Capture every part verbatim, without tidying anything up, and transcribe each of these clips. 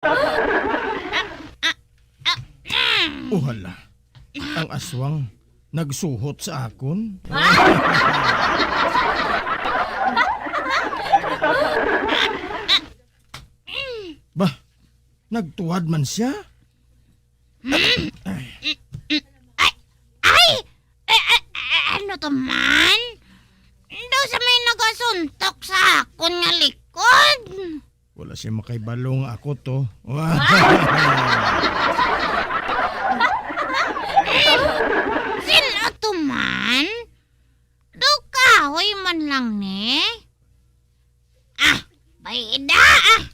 Ah, ah, ah, mm. Uhala, ang aswang nagsuhot sa akon. Bah, nagtuwad man siya? Ay, ay! Eh, eh, eh, ano to man? Daw sa may nagasuntok sa akon nga likod. Wala siya makaibalo nga ako to. Sin-o to man? Daw kahoy man lang ni. Ah, bay-i da, ah.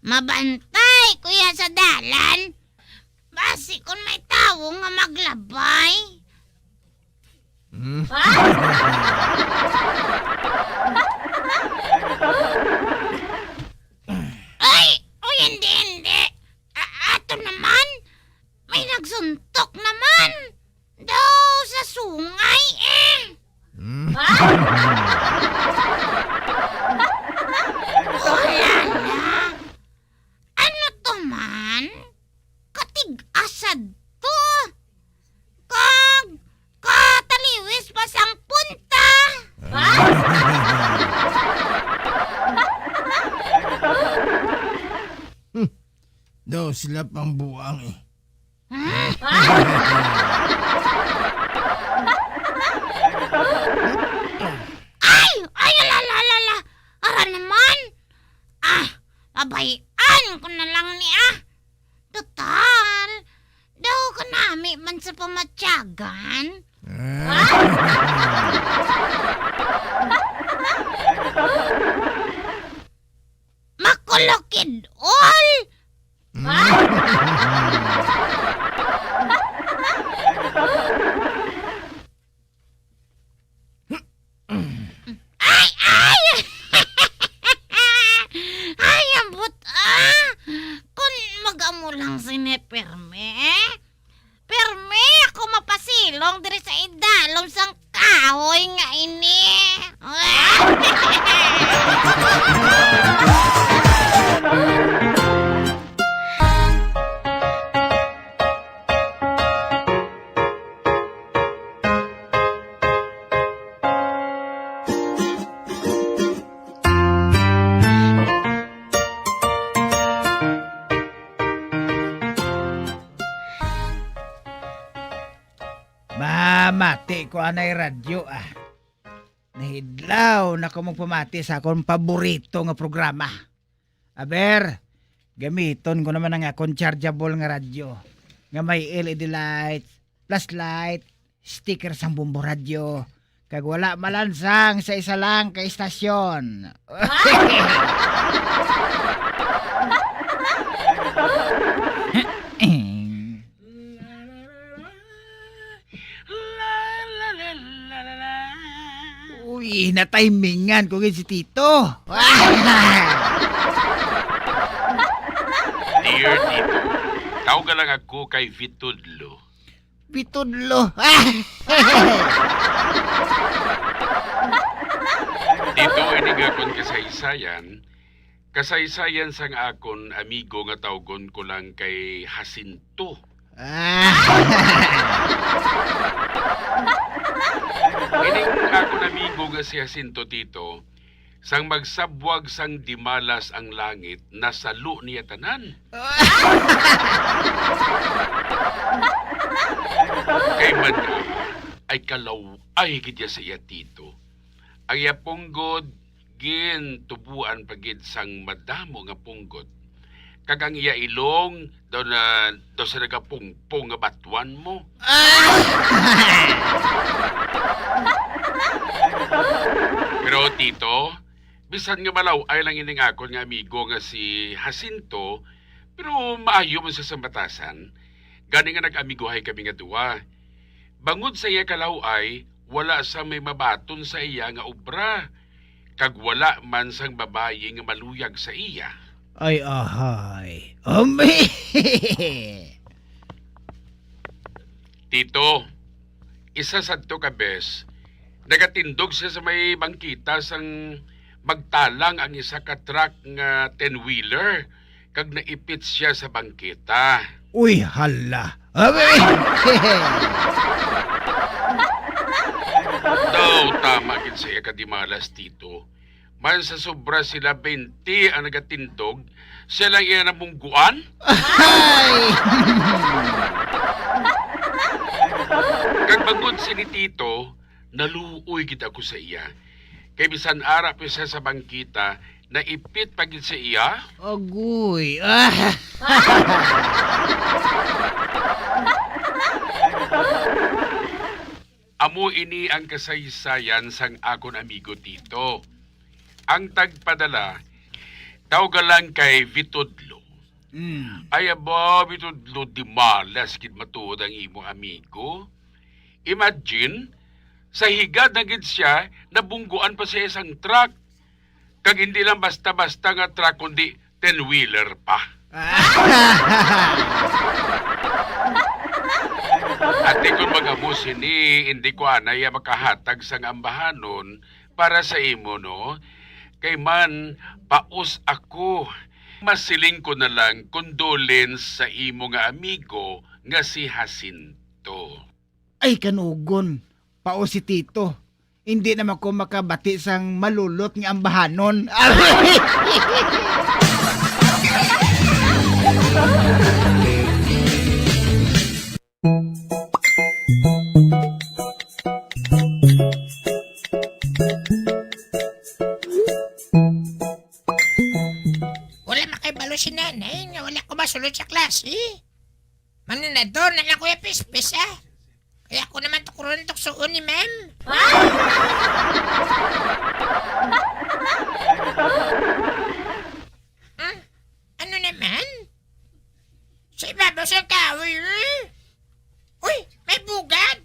Mabantay ko ya sa dalan. Basi kon may tawo nga maglabay. Hmm. Ay! Uy, hindi, hindi. A-, ato naman. May nagsuntok naman. Daw sa sungay, eh. Hmm. Ulala. Ano to man? Katig-asad to. Kag kataliwis pa sang punta. Hmm. Daw sila pang buang, eh. Ay! Ay, ala, ala, ala, ala. Ara naman. Ah, pabayan ko na lang ni, ah. Total, daw kanami man sa pamatyagan. Ah. Makulukid-ol! Hmm? Ay, ay! Ay, ambot, ah! Kun mag-amo lang sini pirmi, eh? Pirmi ako mapasilong diri sa idalom sang kahoy nga ini. Mamati ko anay radyo, ah. Nahidlaw na ko magpamati sa akon paborito nga programa. Aber, gamiton ko naman ang akon chargeable nga radyo nga may L E D lights, flashlight, sticker sang Bombo Radyo, kag wala malansang sa isa lang ka istasyon. Uy, natimingan ko gid si Tito. Dear Tito, tawag lang ako kay Vitudlo. Pitudlo. Tito, ini nga akon kasaysayan, kasaysayan sang akon amigo nga tawgon ko lang kay Jacinto. Ah. Ining akon amigo nga si Jacinto, Tito, sang magsabwag sang dimalas ang langit, nasalo niya tanan. Kay man nga, ay kalaw-ay gid niya sa iya tito. Ang iya punggod, gintubuan pa gid sang madamo nga punggod. Kag ang iya ilong, daw na, daw sa nagapungpong nga batuan mo. Ah! Pero, Tito, bisan nga malaw-ay lang ining akon nga amigo nga si Jacinto, pero maayo man siya sa batasan. Gani nga nag-amigohay kami nga duwa. Bangod sa iya kalaw-ay, wala sa may mabaton sa iya nga obra, kag wala man sang babayi nga maluyag sa iya. Ay, ahay. Umi! Tito, isa sadto ka bes, nagatindog siya sa may bangkita sang magtalang ang isa ka truck nga ten-wheeler. kag naipit sia sa bangketa. Uy, hala. Abay! Daw tama gid sa iya ka dimalas, Tito. Man sa sobra sila twenty ang nagatindog, sia lang iya nabungguan? Ay! Kag bangod sini, Tito, naluoy gid ako sa iya. Kay bisan ara pa siya sa bangkita, naipit pa gid sa iya. Agoy. Ah! Amo ini ang kasaysayan sang akon amigo, Tito. Ang tagpadala, tawga lang kay Vitudlo. Mm. Ay, aba, Vitudlo, dimalas gid matuod ang imo amigo. Imagine, sa higad na gid sia, nabungguan pa sa isang truck. Kag hindi lang basta-basta nga truck, kundi ten-wheeler pa. Ati, kung mag-amo sini, hindi ko anay makahatag sang ambahanon para sa imo, no? Kay man, paus ako. Masiling ko na lang, condolence sa imo nga amigo nga si Jacinto. Ay, kanugon. Pao si Tito. Hindi naman ko makabati sang malulot nga ambahanon. Wala makahibalo si nanay nga wala ko masulod sa klase. Manunador na lang, Kuya Pispis, ah. Kaya ako naman tukuron tuksoon ni ma'am. Hmm? Ano naman? Sa ibabaw sa kahoy, eh? Uy, may bugad!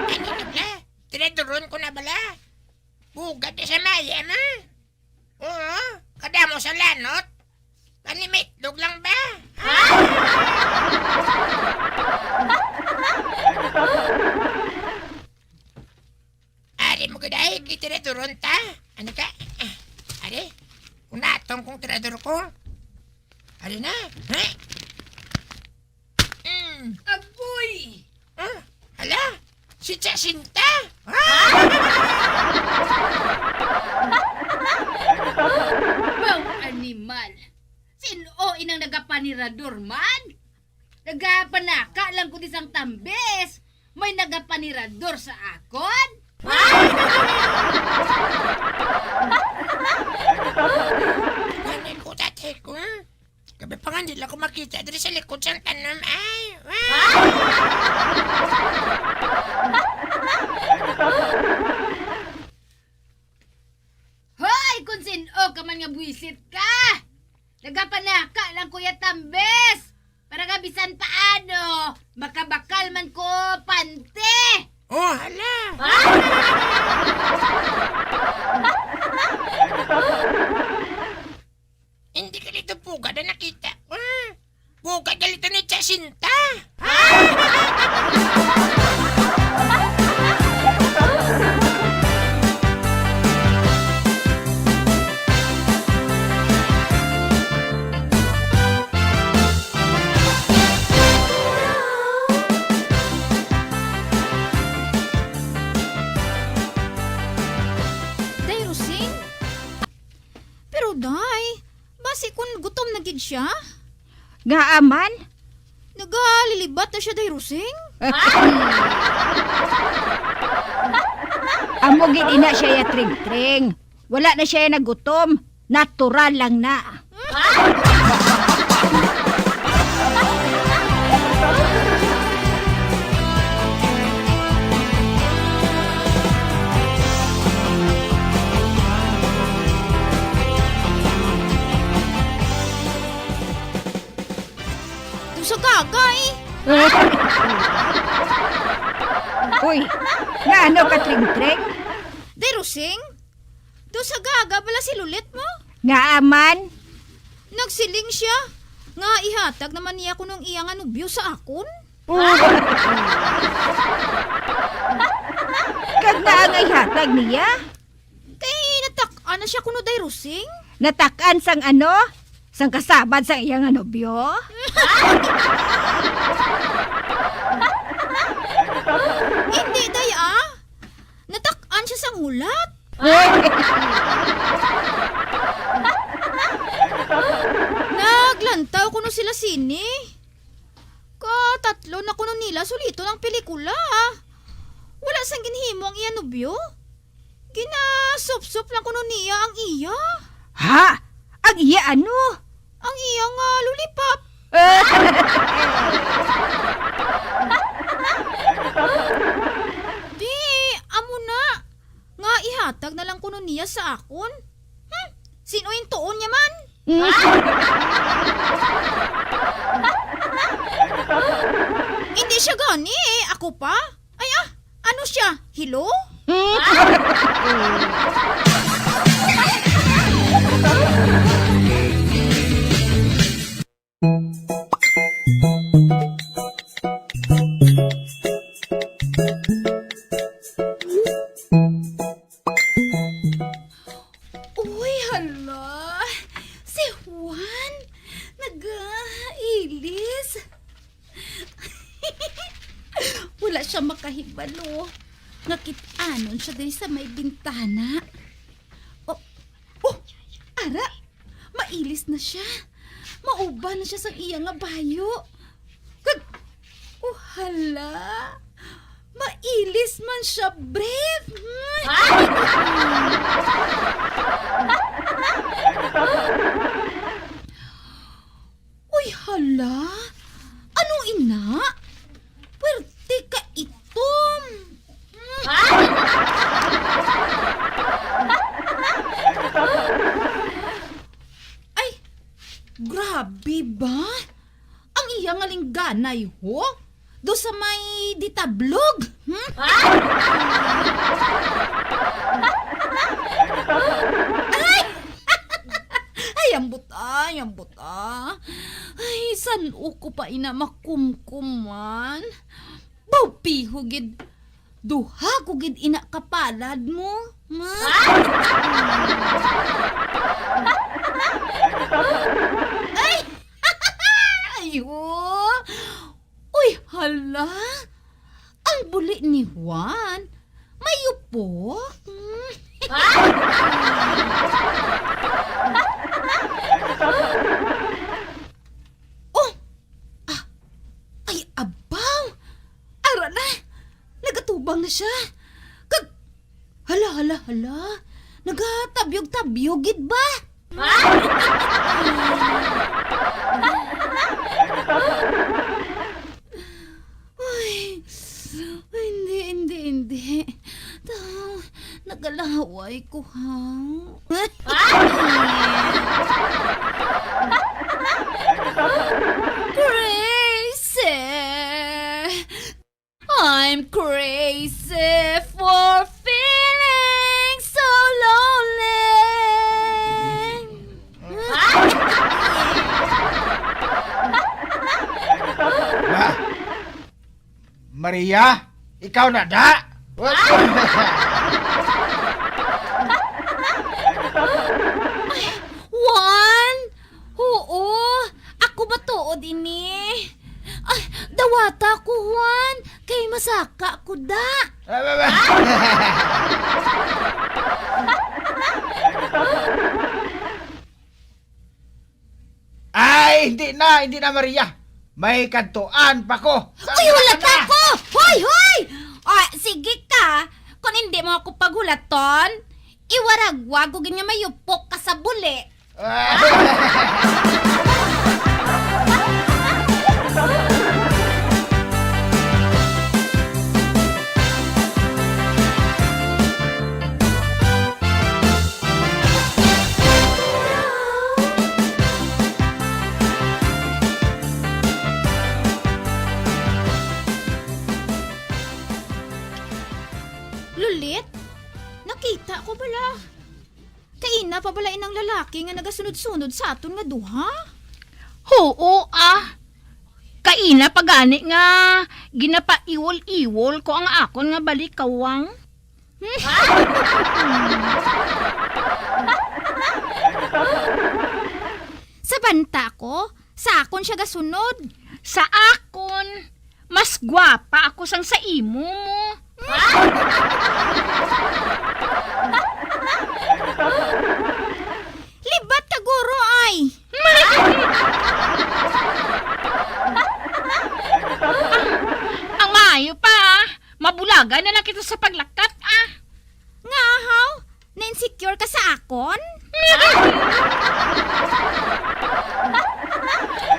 Ano na bala? Tinaduron ko na bala. Bugad na sa maya, ma. Oo, kadamo sa lanot. Kani may itlog lang ba? Ari mo gid ay, kay tinaduron ta. Ano ka? Ah, ari, unatong kong tinador ko. Ari na. Ha? Mm. Agoy! Ah, hala, si Jacinta? Ah! Wow, animal! Sin-o inang nagapanirador man? Nagapanaka lang ko di sang tambis. May nagapanirador sa akon? Gani ko, tatay ko. Gabi pa nga, hindi lang ko makita diri sa likod sang tanom, ay. Hoy, kung sin-o ka man nga buwisit ka! Nagapanaka lang ko ya tambis para nga bisan paano, makabakal man ko panty! Oh, hala! Hindi ka dito bugad na nakita ko. Bugad ka dito ni Jacinta. Day Rosing? Pero, day, basi kun gutom na gid siya? Ngaa man? Nagalilibat na siya, day Rosing. Amo gid ina siya ya, Tring-tring. Wala na siya ya nagutom. Natural lang na. Daw sa gaga, eh. Uy, nga ano ka, Tring-tring? Day Rosing, daw sa gaga bala si Lulit mo? Ngaa man? Nagsiling siya nga ihatag naman niya kuno ang iya nga nobyo sa akon. Oh. Kag ngaa nga ihatag niya? Kay Natak-an na siya kuno, Day Rosing? Natak-an sang ano? Sang kasabad sang iya nga nobyo? Hindi, Day, ah. Natak-an siya sang hulat. Naglantaw kuno sila sini. Katatlo na kuno nila suliton ang pelikula. Wala sang ginhimo ang iya nobyo. Ginasupsop lang kuno niya ang iya. Ha? Ang iya ano? Ang iya nga lollipop. Di, amo na. Nga ihatag na lang kuno niya sa akon. Hmm? Sin-o in tuon niya man? Mm. Hindi siya gani, eh. Ako pa? Ay, ah, ano siya? Hello? Mm. Uy, hala! Si Juan, nagailis. Wala siya makahibalo nga kit-anon siya diri sa may bintana. Oh, oh, ara! Mailis na siya. Mauban na siya sang iya nga bayo. Kag, oh, hala! Mailis man siya, Bref! Uy, hala! Ano ina? Pwerte ka itom! Ay, grabe ba? Ang iya nga lingganay, ho? Do sa may ditablog? Hmm? Aray! Ay, ambot, ay, ambot, ah. Ay, san-o ko pa ina makumkuman? Bawpiho gid. Duha ko gid ina kapalad mo. Ma? Ay! Ayo! Uy, hala! Ang buli ni Juan, may upok. Oh! Ah! Ay, abaw! Ara na! Nagatubang na siya. Kag, hala, hala, hala. Nagatabyog-tabyog gid ba? Ay, hindi, hindi, hindi. Taw, nagalaway ko, ha? Crazy! I'm crazy for feeling so lonely. Ba? Maria, ikaw na da? What? Ay, Juan! Huo, ako matuod ini. Ay, dawata ko, Juan, kay masaka ko da. Ay, hindi na, hindi na, Maria. May kadtuan pa ko. Uy, hulat na ako! Hoy, hoy! Ah, sige ka. Kung hindi mo ako paghulaton, iwaragwag ko gid nga may upok ka sa buli. Lulit, nakita ko bala. Kaina pa bala inang lalaki nga nagasunod-sunod sa aton nga duha? Huo, ah. Kaina pa gani nga ginapaiwol-iwol ko ang akon nga balikawang. Nagakanta ako. Sa akon siya gasunod. Sa akon, mas gwapa ako sang sa imo mo. Libat ka, guro, ay. Ang maayo pa, ah. Mabulagan na lang kita sa paglakat, ah. Nga, haw? Na-insecure ka sa akon?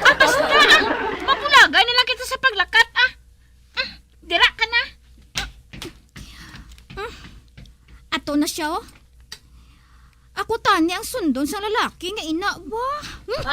Ah, basta, ah. Mabulagan na lang kita sa paglakat, ah. Mm, dira ka na. Mm. Ato na siya, oh. Ako tani ang sundon sang lalaki nga ina ba? Hmm?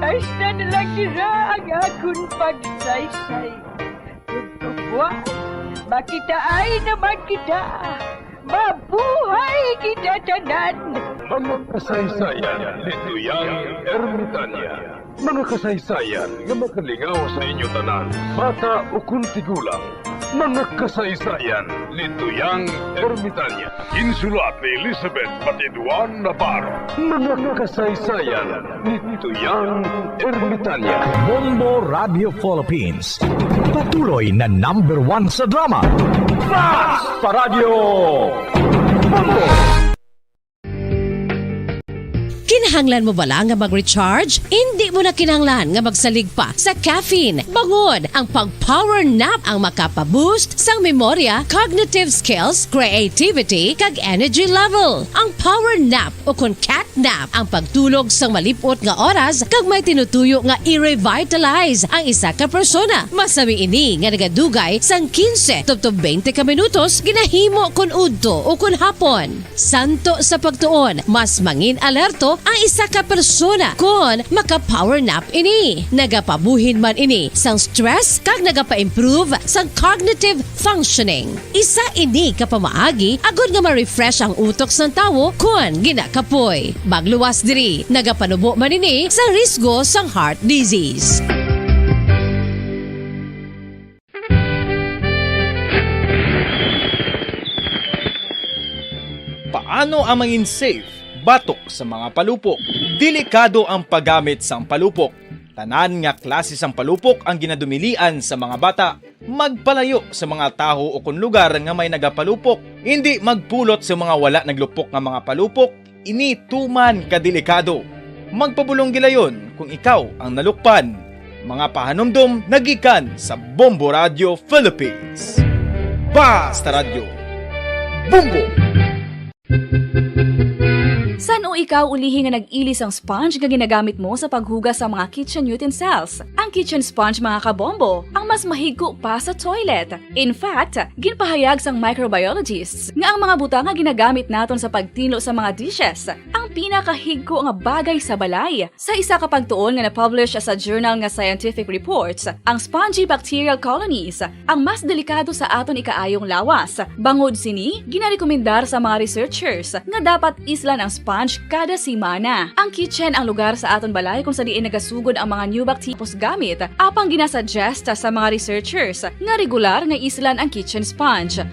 Hasta na lang dira ang akon pagsaysay. Ug kabuas, makitaay naman kita. Mabuhay kita tanan! Mga kasaysayan ni Tuyang Ermitania. Mga kasaysayan nga makalingaw sa inyo tanan, bata ukon tigulang. Mga kasaysayan ni Tuyang Ermitania. Insulat ni Elizabeth Batiduan Navarro. Mga kasaysayan ni Tuyang Ermitania. Bombo Radio Philippines. Patuloy na number one sa drama. Basta Radyo Bombo! Kinahanglan mo bala nga mag-recharge? Indi mo na kinahanglan nga magsalig pa sa caffeine. Bangod ang pag-power nap ang makapa-boost sang memorya, cognitive skills, creativity, kag energy level. Ang power nap o kon cat nap ang pagtulog sang malip-ot nga oras kag may tinutuyo nga i-revitalize ang isa ka persona. Masami ini nga nagadugay sang quince tubtob twenty ka minutos ginahimo kon udto o kon hapon. Santo sa pagtuon, mas mangin-alerto ang isa ka persona kon maka-power nap ini. Nagapabuhin man ini sang stress kag nagapa-improve sang cognitive functioning. Isa ini ka pamaagi agod nga ma-refresh ang utok sang tawo kon ginakapoy. Magluwas diri, nagapanubo man ini sa risgo sang heart disease. Paano ang mangin safe batok sa mga palupok? Delikado ang paggamit sang palupok. Tanan nga klase sang palupok ang ginadumilian sa mga bata. Magpalayo sa mga taho o kon lugar nga may nagapalupok. Indi magpulot sa mga wala naglupok nga mga palupok. Ini tuman ka delikado. Magpabulong gilayon kung ikaw ang nalukpan. Mga pahanumdom nagikan sa Bombo Radio Philippines. Basta Radyo Bombo! San-o ikaw ulihi nga nag-ili sang sponge nga ginagamit mo sa paghugas sa mga kitchen utensils? Ang kitchen sponge, mga kabombo, ang mas mahigko pa sa toilet. In fact, ginpahayag sang microbiologists nga ang mga butang nga ginagamit naton sa pagtinlo sa mga dishes ang pinakahigko nga bagay sa balay. Sa isa ka pagtuon nga na-publish sa journal nga Scientific Reports, ang spongy bacterial colonies ang mas delikado sa aton ikaayong lawas. Bangod sini, ginarekomendar sa mga researchers nga dapat islan ang sponge kada semana. Ang kitchen ang lugar sa aton balay kung sa diin nagasugod ang mga new bacteria gamit, apang ginasuggest sa mga researchers nga regular nga islan ang kitchen sponge.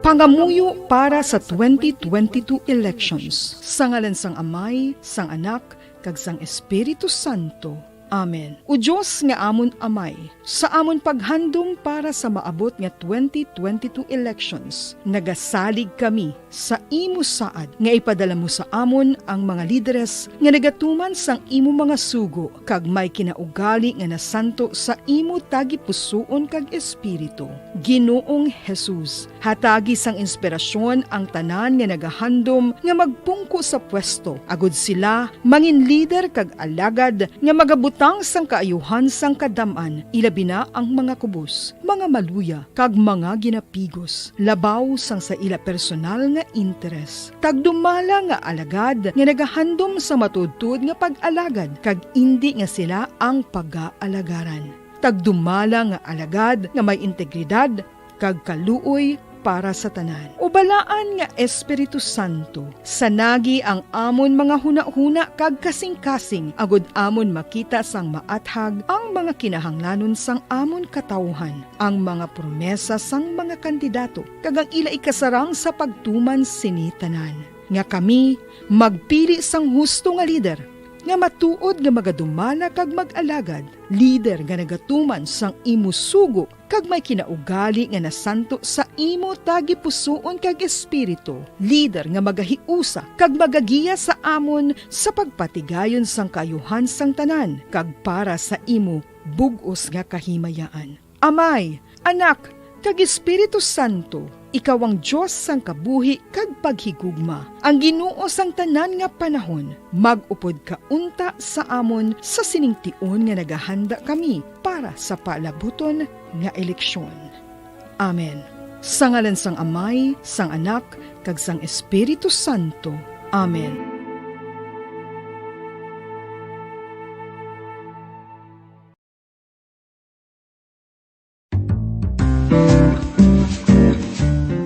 Pangamuyo para sa twenty twenty-two elections. Sa ngalan sang Amay, sang Anak, kag sang Espiritu Santo. Amen. O Dios nga amon Amay, sa amon paghandom para sa maabot nga twenty twenty-two elections, nagasalig kami sa imo saad nga ipadala mo sa amon ang mga lideres nga nagatuman sang imo mga sugo kag may kinaugali nga nasanto sa imo tagipusoon kag espiritu. Ginoong Jesus, hatagi sang inspirasyon ang tanan nga nagahandom nga magpungko sa pwesto, agud sila mangin lider kag alagad nga magabot Tang sang kaayuhan sang kadam-an, ilabi na ang mga kubos, mga maluya, kag mga ginapigos, labaw sang sa ila personal nga interes. Tagdumala nga alagad nga nagahandom sa matuodtuod nga pag-alagad, kag indi nga sila ang pagaalagarang. Tagdumala nga alagad nga may integridad kag kaluoy para sa tanan. O Balaan nga Espiritu Santo, sanagi ang amon mga hunahuna kag kasingkasing, agod amon makita sang maathag ang mga kinahanglanon sang amon katawuhan, ang mga promesa sang mga kandidato, kag ang ila ikasarang sa pagtuman sini tanan. Nga kami magpili sang husto nga lider, nga matuod nga magadumala kag mag-alagad, lider nga nagatuman sang imo sugo kag may kinaugali nga nasanto sa imo tagipusoon kag espiritu, lider nga magahiusa kag magagiya sa amon sa pagpatigayon sang kaayuhan sang tanan kag para sa imo bug-os nga kahimayaan. Amay, Anak, kag Espiritu Santo, ikaw ang Dios sang kabuhi kag paghigugma, ang Ginoo sang tanan nga panahon. Mag-upod ka unta sa amon sa sining tion nga nagahanda kami para sa palabuton nga eleksyon. Amen. Sa ngalan sang Amay, sang Anak, kag sang Espiritu Santo. Amen.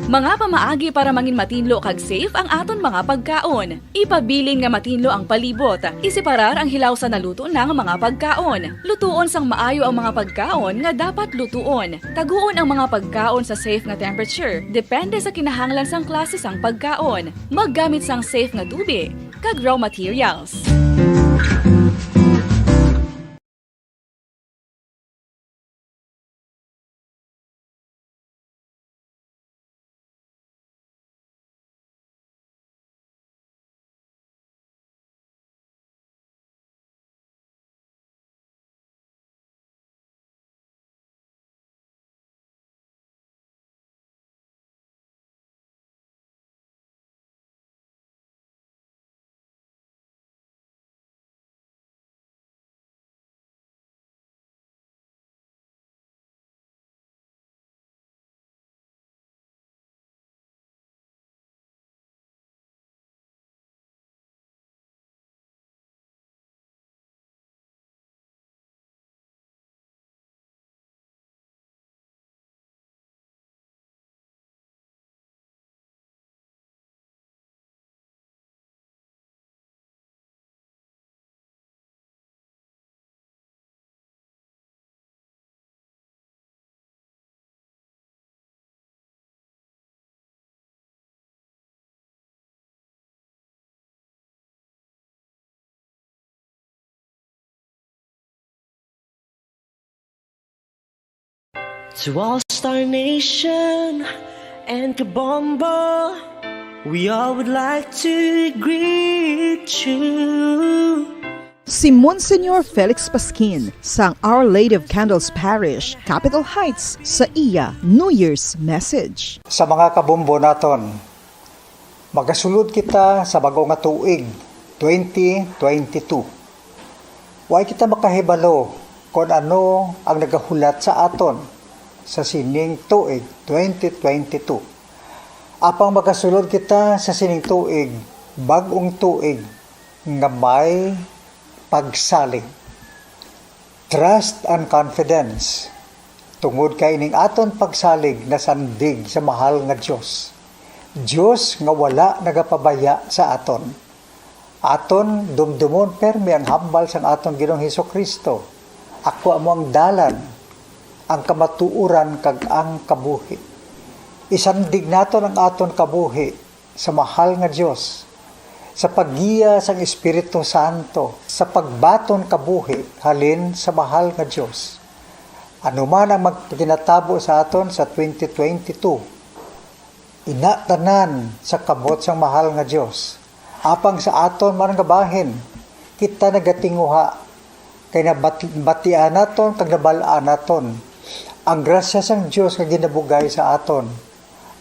Mga pamaagi para mangin matinlo kag safe ang aton mga pagkaon. Ipabilin nga matinlo ang palibot. Iseparar ang hilaw sa naluto na nga mga pagkaon. Lutuon sang maayo ang mga pagkaon nga dapat lutuon. Taguon ang mga pagkaon sa safe nga temperature, depende sa kinahanglan sang klase sang pagkaon. Maggamit sang safe nga tubig kag raw materials. To all Star Nation and Kabombo, we all would like to greet you. Si Monsignor Felix Pasquin sang Our Lady of Candles Parish, Capitol Heights, sa iya New Year's message. Sa mga kabombo naton, magasulod kita sa bag-o nga tuig, twenty twenty-two. Way kita makahibalo kon ano ang nagahulat sa aton sa sining tuig, twenty twenty-two. Apang magasulod kita sa sining tuig, bag-ong tuig nga may pagsalig. Trust and confidence, tungod kay ining aton pagsalig nasandig sa mahal nga Dios, Dios nga wala nagapabaya sa aton. Aton dumdumon permi ang hambal sang aton Ginoong Jesu-Cristo, "Ako amo ang dalan, ang kamatuoran, kag ang kabuhi." Isandig naton ang aton kabuhi sa mahal nga Dios, sa paggiya sang Espiritu Santo, sa pagbaton kabuhi halin sa mahal nga Dios. Ano man ang magpaginatabo sa aton sa twenty twenty-two, ina tanan sa kamot sang mahal nga Dios. Apang sa aton man nga bahin, kita nagatinguha, kay nabati-, batian naton kag nabal-an naton ang grasya sang Dios nga ginabugay sa aton.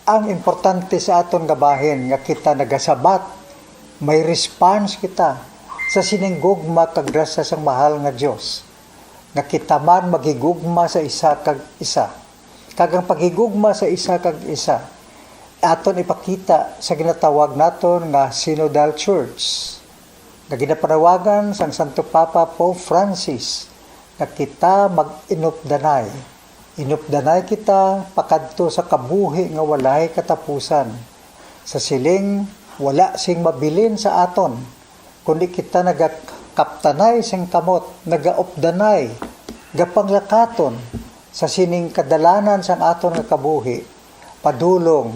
Ang importante sa aton nga bahin nga kita nagasabat, may response kita, Sa sining gugma kag grasya sang mahal nga Dios, nga kita man maghigugma sa isa kag isa, kag ang paghigugma sa isa kag isa aton ipakita sa ginatawag naton nga Synodal Church, nga ginapanawagan sang Santo Papa Pope Francis nga kita mag-inupdanay. Inupdanay kita pakadto sa kabuhi nga walay katapusan. Sa siling, wala sing mabilin sa aton, kundi kita nagakaptanay sing kamot, nagaupdanay, gapanglakaton sa sining kadalanan sang aton nga kabuhi, padulong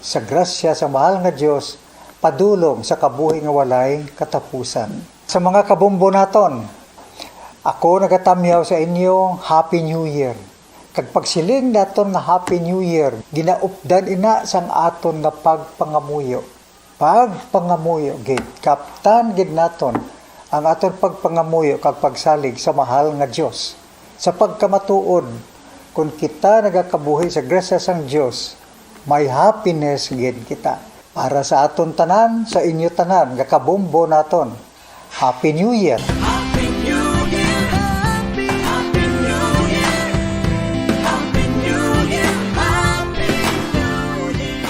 sa grasya sa mahal nga Dios, padulong sa kabuhi nga walay katapusan. Sa mga kabombo naton, ako nagatamyaw sa inyo, Happy New Year. Kag pagsiling naton nga Happy New Year, ginaupdan ina sang aton nga pagpangamuyo. Pagpangamuyo gid, kaptan gid naton ang aton pagpangamuyo kag pagsalig sa mahal nga Dios. Sa pagkamatuod, kon kita nagakabuhi sa grasya sang Dios, may happiness gid kita. Para sa aton tanan, sa inyo tanan nga kabombo naton, Happy New Year! Happy New Year! Happy, Happy New Year! Happy New Year! Happy New Year!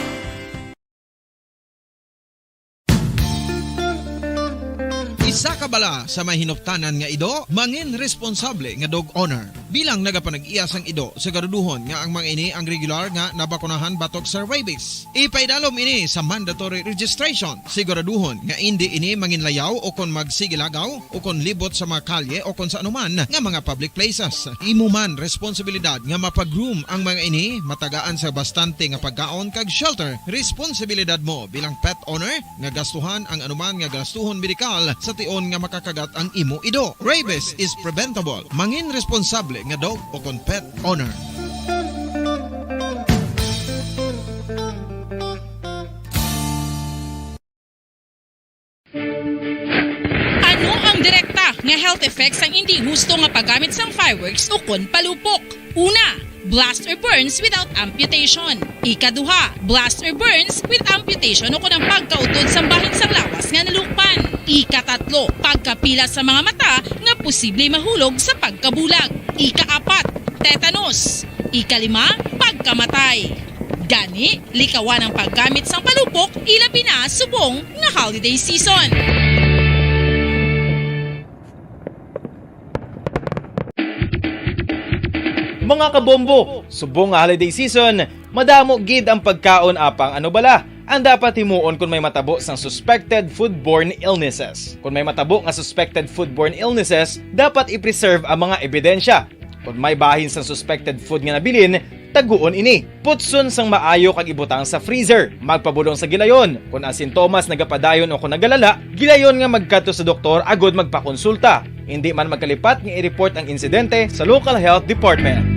Isa ka bala sa may hinuptanan nga ido, mangin responsable nga dog owner. Bilang nagapanag-iya sang ido, siguraduhon nga ang mga ini ang regular nga nabakunahan batok sa rabies. Ipaidalom ini sa mandatory registration. Siguraduhon nga indi ini manginlayaw o kon magsigilagaw o kon libot sa mga kalye o kon sa anuman nga mga public places. Imo man responsibilidad nga mapag-groom ang mga ini, matagaan sa bastante nga pagkaon kag shelter. Responsibilidad mo bilang pet owner nga gastuhan ang anuman nga gastuhon medikal sa tion nga makakagat ang imo ido. Rabies is preventable. Mangin responsable nga dog o kon pet owner. Ano ang direkta nga health effects sang indi husto nga paggamit sang fireworks ukon palupok? Una, blast or burns without amputation. Ikaduha, blast or burns with amputation ukon ang pagkautod sang bahin sang lawas nga nalukpan. Ikatatlo, pagkapila sa mga mata nga posible mahulog sa pagkabulag. Ikaapat, tetanus. Ikalima, pagkamatay. Gani, likawan ang paggamit sang palupok, ilabi na subong nga holiday season. Mga kabombo, subong nga holiday season, madamo gid ang pagkaon apang ano bala ang dapat himuon kon may matabo sang suspected foodborne illnesses. Kon may matabo nga suspected foodborne illnesses, dapat i-preserve ang mga ebidensya. Kon may bahin sang suspected food nga nabilin, taguon ini. Putson sang maayo kag ibutang sa freezer. Magpabulong sa gilayon. Kon ang sintomas nagapadayon o kon nagalala, gilayon nga magkadto sa doktor agud magpakonsulta. Indi man magkalipat nga i-report ang insidente sa local health department.